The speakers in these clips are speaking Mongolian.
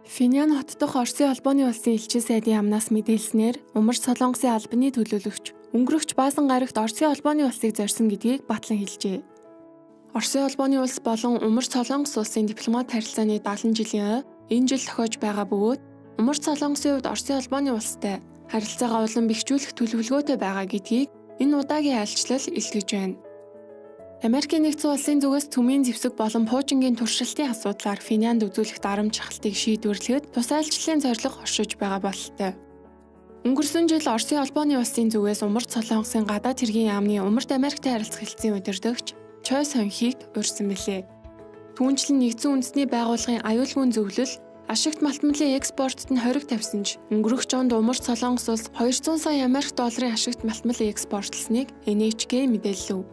Финян хот дахь Оросын холбооны улсын элчин сайдын яамнаас мэдээлснээр Умард Солонгосын албаны төлөөлөгч өнгөрөгч Баасан гарагт Оросын холбооны улсыг зорьсон гэдгийг батлан хэлжээ. Оросын холбооны улс болон Умард Солонгос улсын дипломат харилцааны 70 жилийн ой энэ жил тохиож байгаа бөгөөд Умард Солонгосын хувьд Оросын холбооны улстай харилцаагаа улам бэхжүүлэх төлөвлөгөөтэй байгаа гэдгийг энэ удаагийн айлчлал илтгэж байна. Америкийн нэгдсэн улсын зүгээс цөмийн зэвсэг болон пуужингийн туршилтын асуудлаар Финянд үзүүлэх дарамт шахалтыг шийдвэрлэхэд тус айлчлалын зорилго оршиж байгаа бололтой. Өнгөрсөн жил Оросын холбооны улсын зүгээс Умард Солонгосын гадаад хэргийн яамны Умард Америктай харилцах хэлтсийн удирдагч Чой Сонхийг урьсан билээ. Түүнчлэн нэгдсэн үндэсний байгууллагын аюулгүй зөвлөл ашигт малтмалын экспортод нь хориг тавьсан ч өнгөрөх онд Умард Солонгос улс 200 сая Америк долларын ашигт малтмал экспортлсныг NHK мэдээллэв.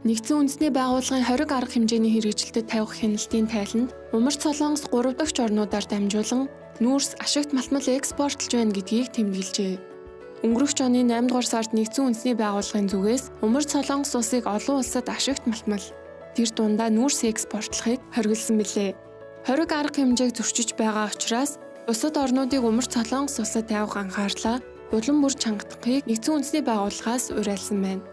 Нэгдсэн үндэсний байгууллагын хориг арга хэмжээний хэрэгжилтэд тавих хяналтын тайланд Умард Солонгос 3 дахь орнуудаар дамжуулан нүүрс ашигт малтмал экспортлж байна гэдгийг тэмдэглэжээ. Өнгөрөх оны 8 дугаар сард нэгдсэн үндэсний байгууллагын зүгээс Умард Солонгос улсыг олон улсад ашигт малтмал тэр дундаа нүүрс экспортлохыг хориглосон билээ. Хориг арга хэмжээг зөрчиж байгаа учраас бусад орнуудыг Умард Солонгос улсад тавих анхаарлаа улам бүр чангатахыг нэгдсэн үндэсний байгууллагаас уриалсан байна.